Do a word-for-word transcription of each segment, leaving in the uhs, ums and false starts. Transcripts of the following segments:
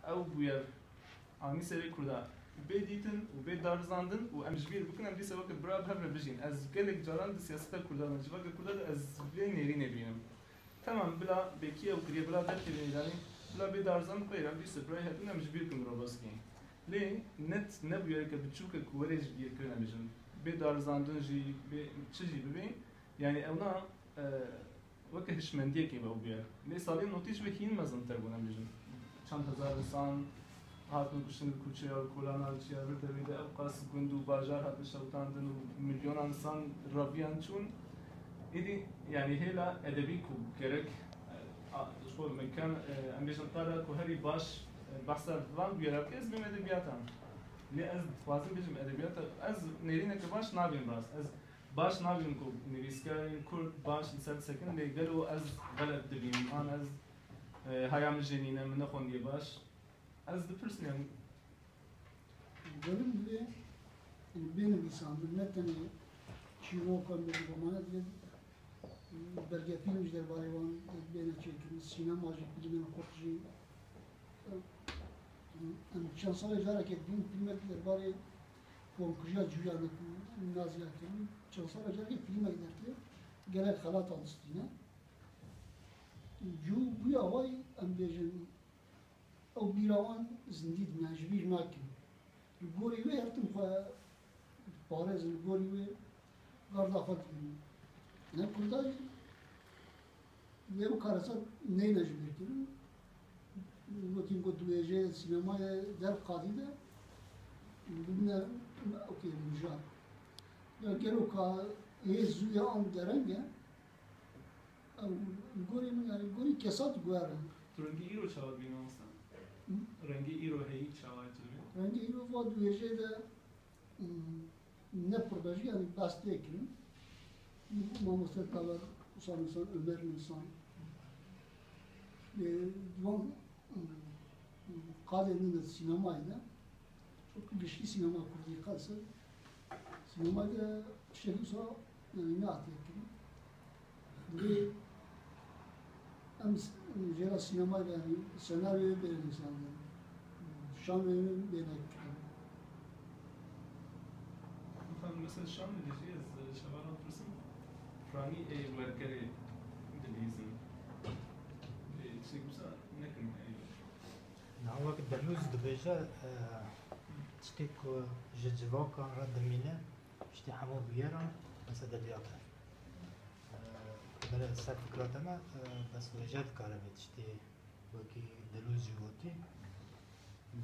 Ew bûyer anî serê Kurda bê dîtin û bê darizandin û em ji bîr bikin, em dîsa weke bira bi hev re bijîn. Ez gelek caran di siyaseta Kurda de, civaka Kurda de ez vê nêrînê bînim. Temam, bila bêkî ew kiriye, bila derkevin îranî, bila bê darizandin xwe îran dîsa birayê hetin em ji bîr bikin Mirovaskî. Lê net ne bûyereke biçûk e ku were ji bîr kirin em bijin. Bê darizandin jî, bê çi jî bibê, yanî ewna, e, weke hişmendiyekê be û bûyer. Lê salên notî ji wê hîn mezintir bûn, em bêjin. Çend hezar insan hatin kuştin li kuçeya û kolana û çiya vir devê de, ew qas gund û bajar hatin şewitandin û milyonan insan reviyan çûn. Êdî, yanî hêla edebî ku gerek, e, a, ji xwe me kem, e, em bêjin qada ku herî baş, e, behsa van bûyera bike, ez bêm edebiyatan. Lê ez dixwazim bêjim edebiyata, ez nêrîneke baş nabînim rast. Ez baş nabînim ku nivîskarên Kurd baş li ser disekin, lê gelo ez xelet dibînim, an ez, e, haya min jê nîne, min nexwendiye baş. Ez dipirsim, yanî. Genim divê bê nivîsandin, ne tenê çîrokan bê romana divê belgefîlm ji derbarê wan bêne çêkirin, sînema jî, fîlmên xurt jî. Em çend salê carekê dibînin fîlmek derbarê komkujiya Cûyanê ku Naziya kirin. Çend salê carekê fîlmek dertê gelek xelatan distîne. Cû bûya wayî em bêjin ew bîra wan zindî dibîne, ji bîr nakin. Li gorî wê her tim xwe diparêzin, li gorî wê garda xwe dibînin. Ne Kurda jî lê ew karesa neyne ji bîr kirin. Gotin ku di wêjeyê sînemayê der qadî de bibine, okey, mijar. Ya gelo ka hê zû ya an dereng e, ew li gorî min, yani li gorî kesa diguhere. Tu rengî îro çawa dibînî mamoste? Hı? Rengî îro heyî çawa tu dibînî? Rengî îro va di wêjeyê de, ım, ne pir be jî, yani behs tê kirin. Mamoste Taber, Usam Nisan, Ömer Nisan. Lê di wan, ım, qadên din de sînemayê de, çok giştî sînema kurdî qelse, sînemayê de tiştekî wisa, yani, nehatiye kirin. Divê em s-, jêra sînemayê de, yani, senaryoyê bêne nivîsandin, şanoyê bêne kirin. Efendim, mesela şan dibêjî, ez, e, şevanan pirsim, piranî ê wergerê dilîzin. Ê, tiştek wisa nekin, ê. Na wek Delûz dibêje, e, tiştê ku ji civakan re dimîne, piştî hemû bûyeran, bes edebiyat e. E, bere ser fikra te me, e, bes wêje dikare vê tiştê wekî Delûz jî gotî.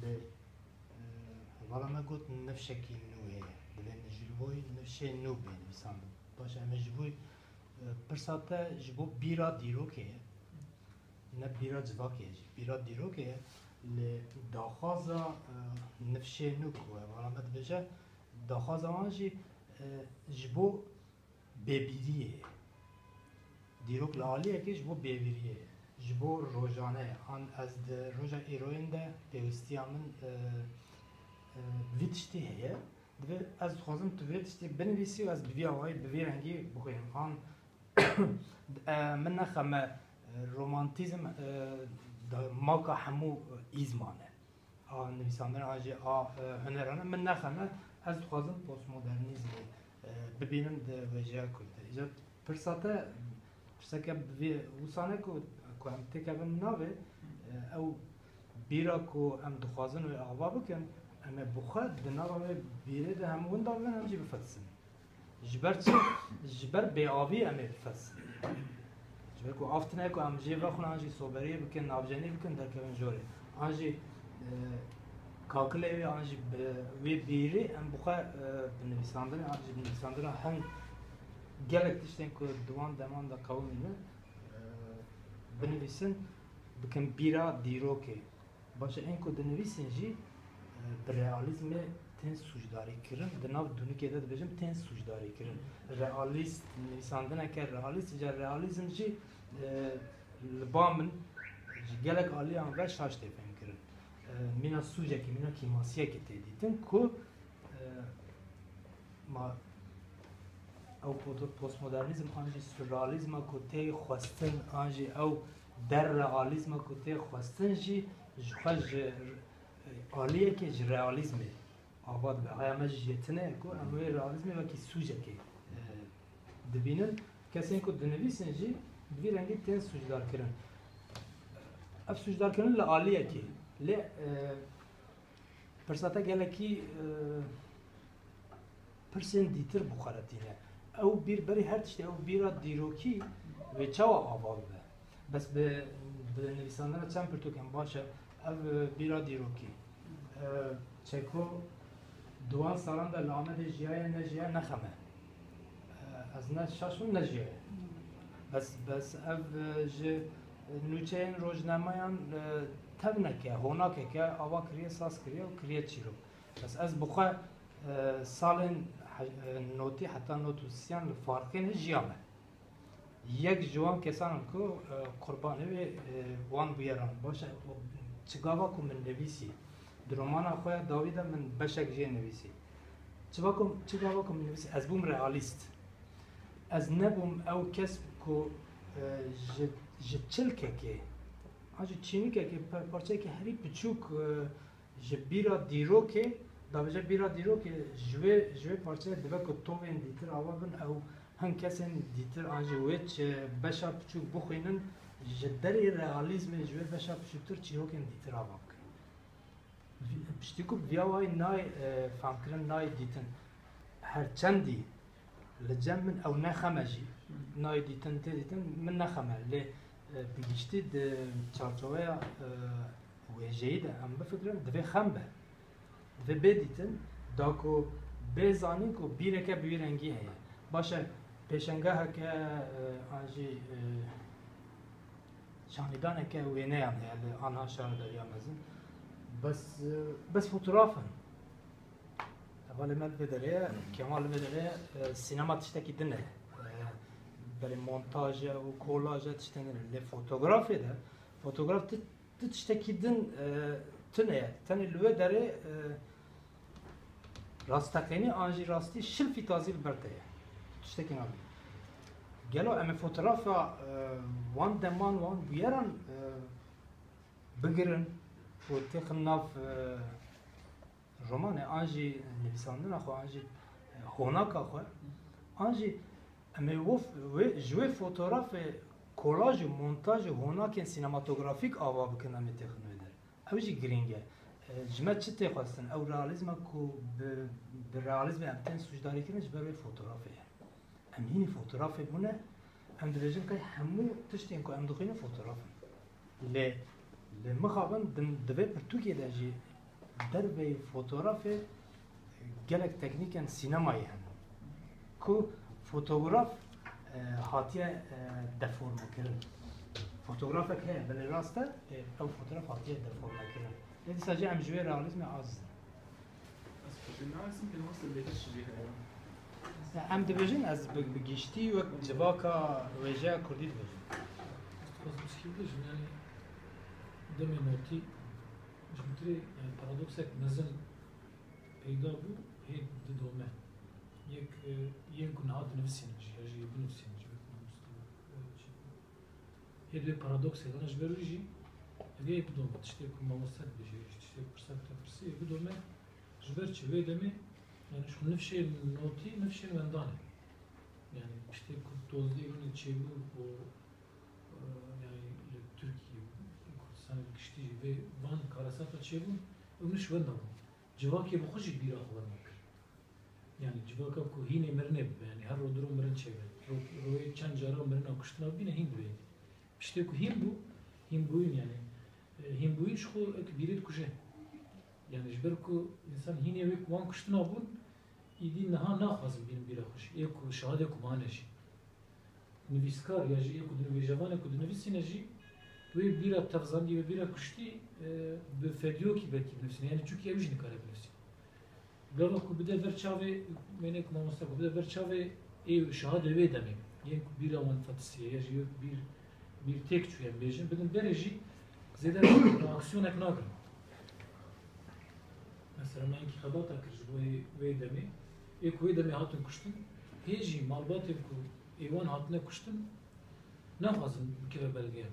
Lê, e, hevala me got nifşekî nû heye. Divê ji bo nifşê nû bê nivîsandin. Baş em ê ji bo, e, pirsa te ji bo bîra dîrokê ye. Ne bîra civakê ye jî. Bîra dîrokê ye. Lê daxwaza, e, nifşê nû ku hevala me dibêje, daxwaza wan jî, e, ji bo bêbîriyê ye. Dîrok li aliyekê ji bo bêbîriyê ye. Ji bo rojane ye. An ez di roja îroyên de pêwistiya min, e, e, bi vî tiştî heye. Divê ez dixwazim tu vê tiştî binivîsî û ez bi vî awayî, bi vî rengî bixwînim. An, e, min nexeme, e, romantîzm, e, da-, maka hemû, e, îzman e. A nivîsandina an jî a, e, huneran e. Min nexeme, ez dixwazim postmodernîzmê, e, bibînim di wêjeya Kurd de. Îcar pirsa te, pirseke bi vê wisa ne ku, ku em têkevin navê, e, ew bîra ku em dixwazin wê ava bikin, em ê bi xwe di nava wê bîrê de hem winda bibin, hem jî bifetisin. Ji ber çi? Ji ber bêavî em ê bifesin. Ji ber ku av tune ku em jê vexwin, an jî soberiyê bikin, navcenî bikin, derkevin jorê. An jî, e, kakilê wê, an jî bi wê bîrê em bi xwe, e, bi nivîsandinê, an jî bi nivîsandina hin gelek tiştên ku di wan deman de qewimîne, e, binivîsin, bikin bîra dîrokê. Baş e, ên ku dinivîsin jî, e, bi realîzmê tên sûcdarî kirin. Di nav dûnikê de dibêjim tên sûcdarî kirin. Realîst, nivîsandineke realîst, îcar realîzm jî, e, li ba min ji gelek aliyan ve şaş tê fêmkirin. E, mîna sûcekî, mîna kêmasiyekî tê dîtin ku, e, Ma ew po-, postmodernîzm an jî surrealîzma ku tê xwestin, an jî ew derrealîzma ku tê xwestin jî, Ji xwe ji, e, aliyekê ji realîzmê ava dibe. Haya me ji yetine ye ku em wê realîzmê wekî sûcekê, e, dibînin. Kesên ku dinivîsin jî bi vî rengî tên sûcdarkirin. Ev sûcdarkirin li aliyekê. Lê, e, pirsa te gelekî, e, pirsên dîtir bi xwe re tîne. Ew bîr berî her tiştê, ew bîra dîrokî wê çawa ava bibe? Bes bi, bi nivîsandina çend pirtûkên baş e, ev bîra dîrokî. E, Çeko di wan salan de li Amedê jiyaye nejiyaye ne xem e. E, ez ne şaş im ne jiyaye. Bes, bes ev, e, ji nûçeyên rojnameyan, e, tevneke, honakeke ava kiriye, saz kiriye û kiriye çîrok. Bes ez bi xwe, e, salên he-, e, notî heta not û sîyan li Farqênê jiyame. Yek ji wan kesan im ku, e, qurbanê wê, e, wan bûyeran. Baş e, çi gava ku min nivîsî, di romana xwe ya dawî de min beşek jê nivîsî. Çi va ku, çi gava ku min nivîsî, ez bûm realîst. Ez nebûm ew kes ku, e, ji, ji çilkekê, an jî çînikekê, pe-, parçeyekê herî piçûk, e, ji bîra dîrokê, dabêje bîra dîrokê ji wê, ji wê parçeyê dibe ku tovên dîtir ava bin, ew hin kesên dîtir an jî wê çi beşa piçûk bixwînin, ji derê realîzmê ji wê beşa piçûktir çîrokên dîtir ava bikin. Vî-, piştî ku bi viya wayî nayê, e, fehmkirin, nayê dîtin. Her çendî li cem min ew ne xem e jî. Nayê dîtin, tê dîtin, min ne xem e. Lê, e, bi giştî di çarçoveya, e, wêjeyî de em bifikirin, divê xem be. Divê bê dîtin, da ku bê zanîn ku bîreke bi wî rengî heye. Baş e, pêşengeheke, e, an jî, e, şanîdaneke wêneyan heye li anha şara Derya Mezin. Bes, e, bes fotograf in. Hevalê me li vê derê ye, Kemal li vê derê ye, e, sînema tiştekî din e. E, berê montaj e û kolaj e tiştên din e. Lê fotografê de, fotograf ti, ti tiştekî din, e, tune ye. Tenê li wê derê, e, rasteqînî an jî rastî şilfî tazî li ber te ye. Tiştekî nabî. Gelo em ê fotografa, e, wan deman, wan bûyeran, e, bigirin û têxin nav, e, romanê an jî nivîsandina xwe, an jî, e, honaka xwe, an jî em ê wef-, wê, ji wê fotografê kolaj û montaj û honakên sînematografîk ava bikin, em ê têxin wê der. Ew jî girîng e. E, ji me çi tê xwestin? Ew realîzma ku bi, bi realîzmê em tên sûcdarî kirin ji ber wê fotografê ye. Em hînî fotografê bûne, em dibêjin qey hemû tiştên ku em dixwînin fotograf in. Lê, lê mixabin di, di vê pirtûkê de jî derveyî fotografê gelek teknîkên sînemayê hene. Ku fotograf, e, hatiye, e, deformekirin. Fotografek heye, belê rast e, lê ew fotograf hatiye deformekirin. Lê dîsa jî em ji wê realîzmê aciz in. Ez xwe pê naxistim, pê naxistim bê kes ji vê heye. Em dibêjin, ez bi, bi giştî wek civaka wêjeya kurdî dibêjim. Ez dixwazim çi bêjim, yanî demê notî ji min tirê, yanî paradoksek mezin peyda bû, hê didome. Yek, e, yên ku niha dinivîsînin jî, ya jî binivîsînin jî, wek mamoste, e, çi, hê divê paradoksê de ji ber wî jî, divê bidome, tiştê ku mamoste dibêje, tiştê ku pirsa ku te pirsî, hê bidome, ji ber çi vê demê, yanî ji xwe nifşên notî, nifşên wendan e. Yanî tiştê ku dozdî winê çêbû û, e, yanî li Tirkiyê, Kurdistanê bi giştî jî vê van karesata çêbûn, ew niş wenda bûn. Civakê bi xwe jî bîra xwe wenda kir. Yanî civaka ku hînê mirinê bibe, yanî her ro du ro mirin çêbe. Ro-, royê çend cara mirina kuştina bîne hîn dibê. Piştê ku hîn bû, hînbûyîn yanî, e, hînbûyîn ji xwe wek bîrê dikuje. Yanî ji ber ku însan hînê wê ku wan kuştina bûn, îdî niha naxwazin bînin bîra xwe jî. Ê ku şahidê ku mane jî. Nivîskar ya jî ê ku dinivêjevanê ku dinivîsîne jî wê bîra tevzandî, wê bîra kuştî, e, bi fediyokî belkî binivîsîne. Yanî çûkî ew jî nikare binivîsîne. Gava ku bide ber çavê, wêneyê ku mamoste ku bide ber çavê ê şahidê wê demê, yên ku bîra wan fetisiye ya jî wek bîr, bîr têk çûye em bêjin, bidin berê jî zêde reaksiyonek nagirin. Mesela me hinkî xebata kir ji bo wê, wê demê. Ê ku wê demê hatin kuştin, hê jî malbatên ku ê wan hatine kuştin, naxwazin bikeve belgeyan.